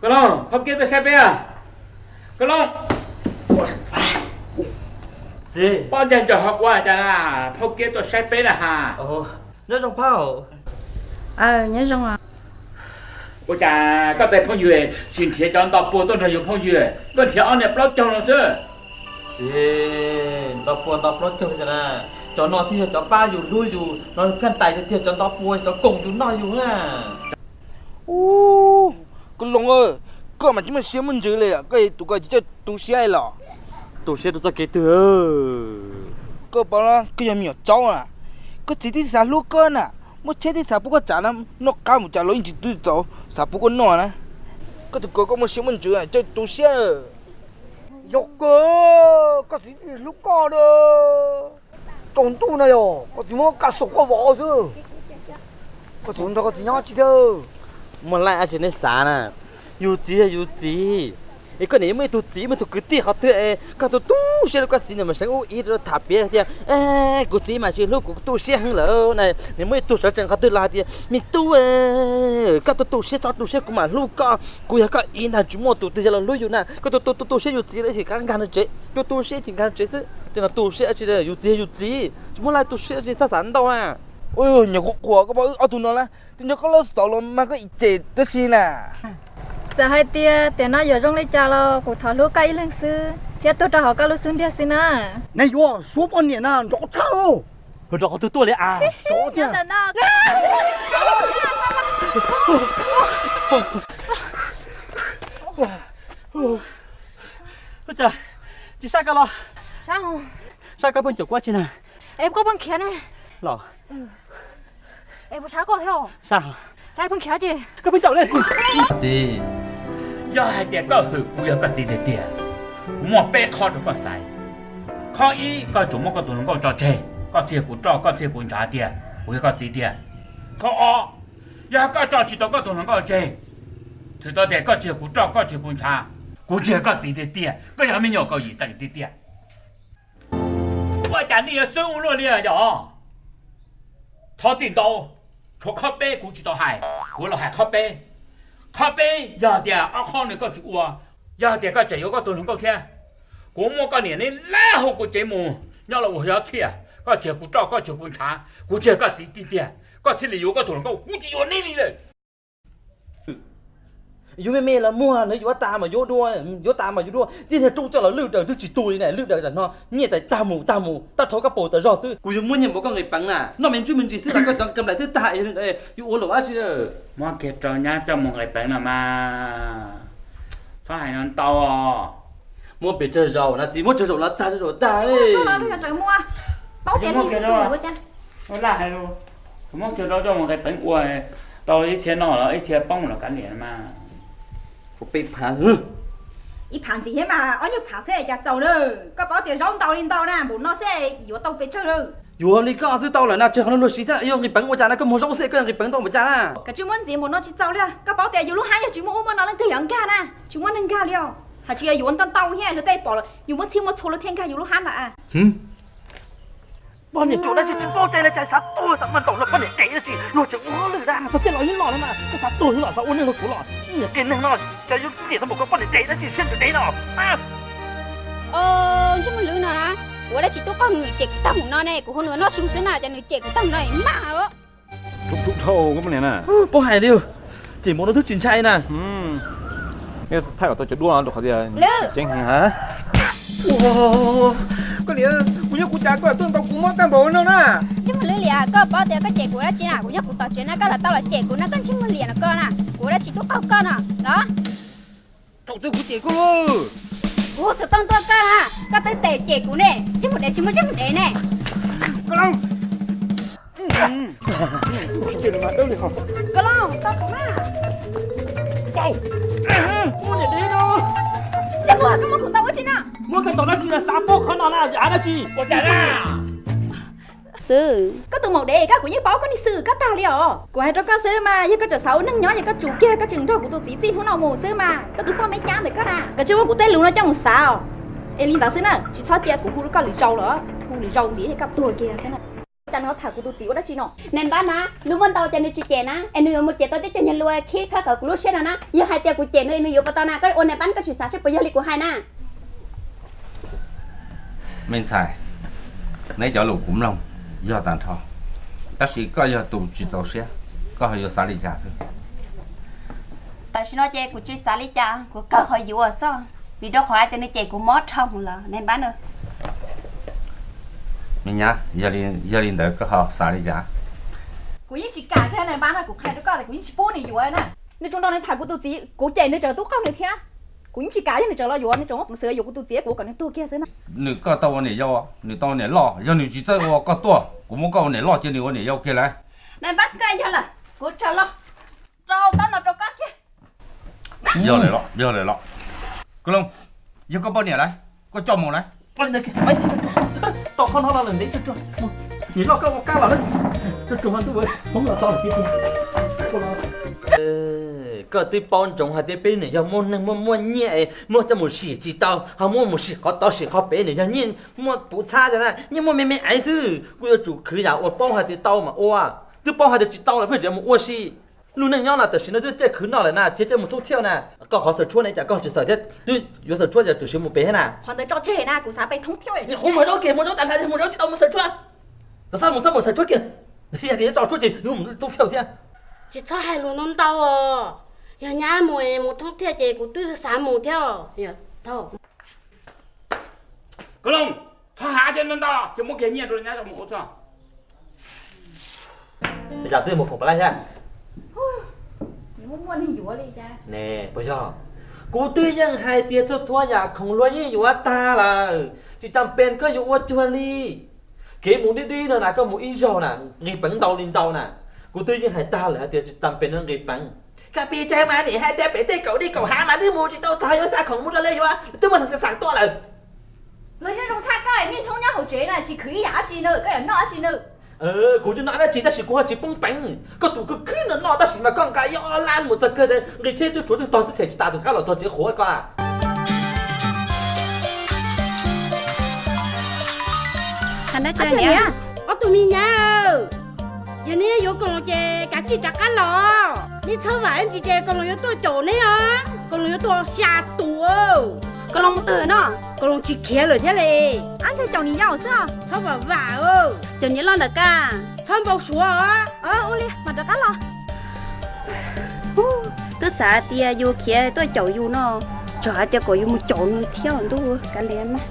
Koj Looj, phauj Kiab tuaj saib peb a. Koj Looj, txiv, poj ntag ntsaum hauv ua cas, phauj Kiab tuaj saib peb na ha. Nyob zoo phauj. Nyob zoo. Ua cas koj tej phooj ywg tsis nrhiav cov nto pua tuaj nrog yus phooj ywg, koj nrhiav ob niag plaub caug no xwb? Txiv, nto pua nto plaub caug cas na, cov no thiaj yog cov pab yus hlub yus no, pheej tais tiag tiag, cov nto pua cov koom yus noj yus na. Ub, Koj Looj, koj mas tsis muaj siab muaj ntsws li, koj tus ko tsis coj tu siab los? Tu siab rau txoj kev twg? Koj paub koj yog me nyuam tsaub na, koj txiv twb xav hlub koj na, muaj tsheb twb xav pub koj tsav na, noj qab mus cas los yeej tsis tu txaus xav pub koj noj na. Koj tus ko koj muaj siab muaj ntsws coj tu siab. Yog kawg, koj txiv hlub koj na. Tsaus ntuj na yog koj txiv muab kaj xaum koj vov xwb, koj txiv nrog koj txiv nyob tsis thiab. Muaj laij dab tsi nej xav na, yus txiv yog yus txiv. Es koj niam muaj ib tug txiv muaj ib tug kwv tij qhov twg es koj tu tu siab rau koj txiv, nws mas seev ub ib rau tham piav tias kuv txiv mas tsis hlub kuv, tu siab heev lawm na. Nws muaj ib tug sawv tsees qhov twg los hais tias me tub, koj tu tu siab txhob tu siab, kuv mam hlub koj, kuv yog koj txiv ntag, tsis muaj tus twg los hlub yus na. Koj tu tu tu tu siab yus txiv lawm, ib chim nkag nws tsev, tu tu siab ib chim nkag nws tsev xwb, tej no tu siab dab tsi, yus txiv yog yus txiv, tsis muaj laij tu siab dab tsi, txhob xav ntau na. Ua nyuam qhuav qhuav koj paub wb ob tug no na, twb nyob koj lub xauv los mas koj ib ce tab sis na. Txawm hais tias tiam no yuav zoo li cas los kuv thov hlub koj ib leeg xwb thiab tuag rau hauv koj lub xub ntiag xwb na. Nej yuav suav poj niam na nrov tshaj. Puas rau qhov twg tuaj li a? Xov tiag. Ua cas tsis saib koj los? Saib koj pheej caum kuv ua tsi na? Es koj pheej khiav ne. Los. Es puas saib koj thiab? Saib. Saib pheej khiav tsi? Koj pheej caum li. Txiv, yog hais tias koj hwm kuv yog koj txiv tiag tiag, kuv muaj peb qhov rau koj xaiv. Qhov ib, koj tsuas muab koj tus hluas nkauj tso tseg, koj txhia kuv roj, koj txhia kuv ntshav tiag, kuv yog koj txiv tiag. Qhov ob, yog koj tso tsis tau koj tus hluas nkauj tseg, txhais tau tias koj tsis yog kuv roj, koj tsis yog kuv ntshav, kuv tsis yog koj txiv tiag tiag, koj yog me nyuam kaum yim xeem tiag tiag. Ua cas nej yuav xwb ua luaj li yog? Thov txim ntau, tshuav qhov peb kuv tsis tau hais, kuv los hais qhov peb. Qhov peb yog tias ob qhov no koj tsis ua, yog tias koj tseem yuav koj tus hluas nkauj thiab, kuv muab koj niam neb lab hauv kuv tsev mus nyob los ua yog txhiaj. Koj tsis yog kuv roj, koj tsis yog kuv ntshav, kuv tsis yog koj txiv tiag tiag, koj thiaj li yuav koj tus hluas nkauj, kuv tsis yuav neb li lawm. Yuav me me los muag, nws yuav tas mas yuav dua, yuav tas mas yuav dua, tib niag rub coj los lwj daws twb tsis tu li na, lwj daws tam no nyiaj tais tag mus tag mus, tab rhau koj paus tas zog xwb. Kuv yuav muab nyiaj npaum koj nqis peev na, noj me ntsuj me ntsis xwb los koj cov kam lais twb tag, yuav ua luam dab tsi? Muab kiag rau nyab coj mus nqis peev no mas. Txhob hais no ntau os. Muab pes tsawg zaus na txiv, muab tsawg zaus los tag, tsawg zaus tag. Muab kiag rau coj mus nqis peev ua, tau ib txhia noj los ib txhia poob los kav liam mas. Peb phav, ib phav ntxiv thiab mas ob nyuag phav xwb cas txaus na. Koj paub tias zaub ntau li ntau na, npaum no xwb yuav tau pes tsawg lawm. Yuav li koj xwb tau lawm na, tseg qhov no luag siv thiab, yuav nqis peev ua cas na, koj muag zaub xwb koj nqis peev tau npaum cas na. Kav tsij muab ntxiv npaum no tsis txaus li, koj paub tias yus lub hab yog tsis muaj ub muaj no leej twg yuav nkag na, tsis muaj neeg nkag li os. Hais tsis yog yuav ntau ntau thiab luag tej pom lawm yus muab txhij muab txhua luag thiaj nkag yus lub hab ntawd. Poj niam ruam dab tsi tsis paub cai li cas xav tuag xav mas ntaus no poj niam dev dab tsi luag tseem ua hauj lwm dab txog tej los yeej los na mas koj xav tuag xwb los xav ua neeg luag kuv los niam qia neeg no cas yuav tiam tau npaum koj poj niam dev dab tsi siab ntsws dev no. Ntsej muag lwm no na, kuv ua dab tsi tub qaug nws cem kuv tag mus no ne, kuv hu nws noj su xwb na cas nws cem kuv tag mus no maj. Dhau koj poj niam na, paub hais li, cem npaum no twb tsis ntshai na. Thaij kom tau cov duab rau qhov tias tseeb heev. Koj niam, kuv nyob kuv cas koj tuaj ntaus kuv mob tag npaum no na. Ntsej muag lwm liam, koj paub tias koj cem kuv dab tsi na, kuv nyob kuv tom tsev na koj los tau los cem kuv no, koj ntsej muag liam no koj na, kuv ua dab tsi tub qaug koj no los. Thaum twg kuv cem koj? Kuv xav tau ntua koj na, koj twb tes cem kuv ne, ntsej muag dev tsis muaj ntsej muag dev ne. Koj Looj, tau kuv na. Ntsej muag, koj muab kuv ntaus ua tsi na? Muab koj ntaus dab tsi, xav paub qhov no na, yam dab tsi? Ua cas na? Xwb. Koj tus maum dev, koj kuv yeej paub koj niag xwm koj tag li os. Kuv hais rau koj xwb mas, yog koj tseem xav ua neej nyob ces koj tsum kiag, koj tseem nrog kuv tus txiv txij hnub no mus xwb mas. Koj tus poj me cab ntawm koj na, koj tsis muab kuv tej lus no coj mus xav os. Es li ntawd xwb na, tsis txhob cia kuv hu rau koj lwm zaus lawm, hu lwm zaus ntxiv koj tuag kiag xwb na. Cas nws ho tham kuv tus txiv ua dab tsi no? Nais npab na, nws muaj ntau ces nws tsis cem na, es nws yuav mus cem tau tib co niag lus khib khawb kawm kuv lub siab no na. Yog hais tias kuv cem nws es nws yuav puas tau na? Koj ua nais npab koj tsis xav seb puas yog li kuv hais na. Me ntxhais, neb cov lus kuv mloog yog tag nrho, tab sis koj yog tus tsis txaus siab, koj ho yuav xav li cas xwb? Tam sim no ces kuv tsis xav li cas, kuv kawg ho yuav xwb, vim rau qhov hais tias nws cem kuv mob dhau lawm nais npab na. Me nyab, yog li ntawd koj ho xav li cas? Kuv yeej tsis kam thiab nais npab na, kuv qhia rau koj tias kuv yeej tsis pub nws yuav na. Nws tsuas nrog nws tham kuv tus txiv, kuv cem nws tseem tub qaug nws thiab. Kuv yeej tsis kam, yog nws tseem los yuav, nws tseem muaj peev xwm yuav kuv tus txiv, kuv kom nws tuag kiag xwb na. Nws koj tau ua niam yau, nws tau ua niam loj, yog nws tsis txawj ua koj tuaj, kuv muab koj ua niam loj cia nws ua niam yau kiag lauj. Nais npab, koj yog lawm, kuv tsaws los rau taub no rau koj kiag. Yog lawm los, yog lawm los. Koj Looj, yog koj poj niam lauj, koj coj mus lauj. Tau qhov no los lawm ntev tsuag tsuag. Niam loj koj ua kab los lauj. Tsuag tsuag mas ntuj, Hmoob los txog lawm tiag tiag. Koj twb paub ntsoov hais tias peb niam yog muaj neeg muaj muaj nyiaj, muab coj mus sim tsis tau, ho muab mus sim qhov tod sim qhov pem, niam yog nyiaj muaj puv txhab na, nyiaj muaj me me aiv xwb. Kuj yuav tsum khwv yam uas paub hais tias tau mas ua, twb paub hais tias tsis tau lawm pheej tseem mus ua si. Lub neej nyob no tam sim no twb caij khwv noj lawm na, tsis caij mus thoob thiaj na. Koj qhov xaws tshuab ne cas koj tsis xaws thiab, twb yuav xaws tshuab cas tseem siv mus pem thiab na. Qhov ntawd tso tseg na, kuv xav pem thoob thiaj. Mus muag zaub kiag, muag zaub tas nrho, muag zaub tsis tau mus xaws tshuab. Txhob mus, txhob mus xaws tshuab kiag. Yog tias yuav tso tshuab ces yuav mus thoob thiaj thiab. Tsis txhob hais lus no ntau os. Yog nyab mus, mus thoob thiaj ces kuv twb xav mus thiab os. Koj Looj, txhob hais ntau ntau, ces muab kiag nyiaj rau nyab coj mus ua txog. Cas txwj mus khoom pab lab thiab? Ne, puas yog? Kuv twb yeej hais tias txhua txhua yam khoom luag yeej yuav tag lawm, tsis tas pes koj yuav ua cuag li. Kev mus dib dib no na, koj mus ib zaug na, nqis peev ntau li ntau na. Kuv twb yeej hais tag lawm hais tias tsis tas pes no nqis peev. Koj pes tsawg mas nim hais tias pem tej kaum dej kaum hav mas twb mus tsis tau txog, yuav xa khoom mus rau li yuav twb muaj neeg xav tau lawm. Los yeej zoo tshaj koj niaj hnub nyob hauv tsev na, tsis khwv ib yam dab tsi na, koj yuav noj dab tsi na? Kuv tsis noj dab tsi tab sis kuv ho tsis poob peev. Koj tus kwj khwb no noj tab sis mas koj nqa ib ob lab mus txog kawg, nqis tsheb twb tshuav twb tog twb them tsis tas tus qab los txog tsev qhuav koj. Ob tug me nyab, yog neb yuav Koos Loos ces kav tsij rov qab los. Neb txhob vam ntsis ces Koos Loos yuav tuaj caum neb os. Koos Loos yuav tuaj xya tus. Koos Loos mus twg no? Koos Loos tsis khiav lawm thiab li. Ab, ntshe caum niam yau xwb. Txhob vam vam. Caum niam loj ntawm koj. Txhob npau suav os. Ua li mam rov qab los. Twb xav tias yus khiav tuaj caum yus no, txawm hais tias kom yus mus caum nws thiab ntuj, kav liam mas.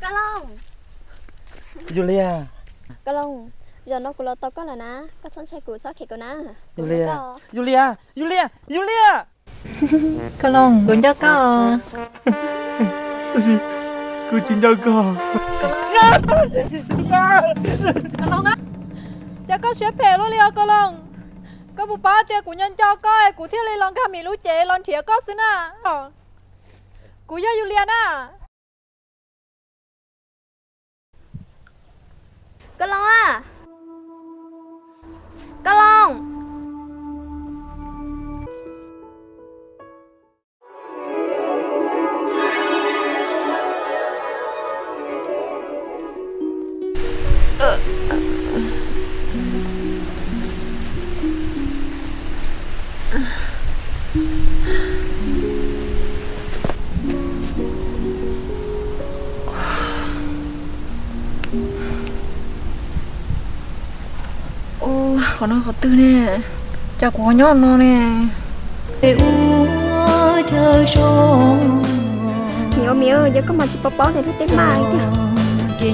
Koos Loos. Yus Liag. Koos Loos, zaum no kuv los tau koj lawm na, koj txhob ntshai kuv, txhob khem kuv na. Yus Liag, Yus Liag, Yus Liag. Koos Loos, kuv nco koj. Kuv tsis nco koj. Koos Loos, cas koj siab phem luaj li os Koos Loos? Koj puas paub tias kuv nco nco koj es kuv thiaj li los nkag Mim lub cev los nrhiav koj xwb na. Kuv yog Yus Liag na. Koos Loos a, Koos Loos. Qhov no qhov twg ne? Cas kuv ho nyob no ne? Miv, Miv, yog koj mas tsis paub paub tias luag tej maj tiag.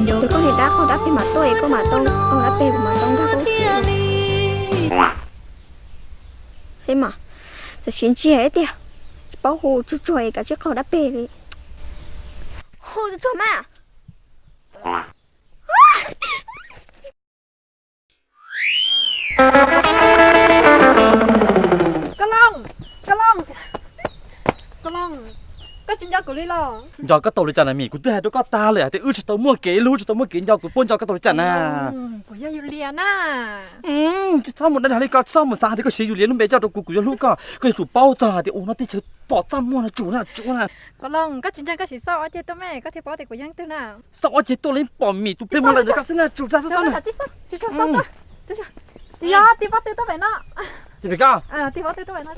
Yog koj niag dab qaug dab peg mam tuaj es koj mam tau qaug dab peg, kuv mam tau nkag koj lub tsev. Seb mas, txawm siav ntsig tiag, tsis paub hu tsuag tsuag es kav tsij qaug dab peg li. Hu tsuag tsuag mas. Koos Loos, Koos Loos, Koos Loos, koj tsis nco kuv li los? Nco koj tau li cas na Mim? Kuv twb hais rau koj tag lawm hais tias wb tsis tau muaj kev hlub, tsis tau muaj kev nco, kuv puas nco koj tau li cas na? Kuv yog Yus Lias na. Tsis txhob mus dag dag li, koj txhob mus xav hais tias koj siv Yus Lias lub npe coj rau kuv, kuv yuav hlub koj. Koj yuav tsum paub txog hais tias ua no teb chaws Pom txaj muag no tsum na, tsum na. Koj los koj tsis ntseeg koj sim xauj ob ceg tuaj me, koj thiaj paub tias kuv yog leej twg na. Xauj ob ceg tuaj li pom mim tus plig muag lawm ntawd, koj xauj na, tsum txaj xauj xauj na. Tsis yog, tij Pob Tw tuaj pem no. Tij pem koj? Tij Pob Tw tuaj pem no.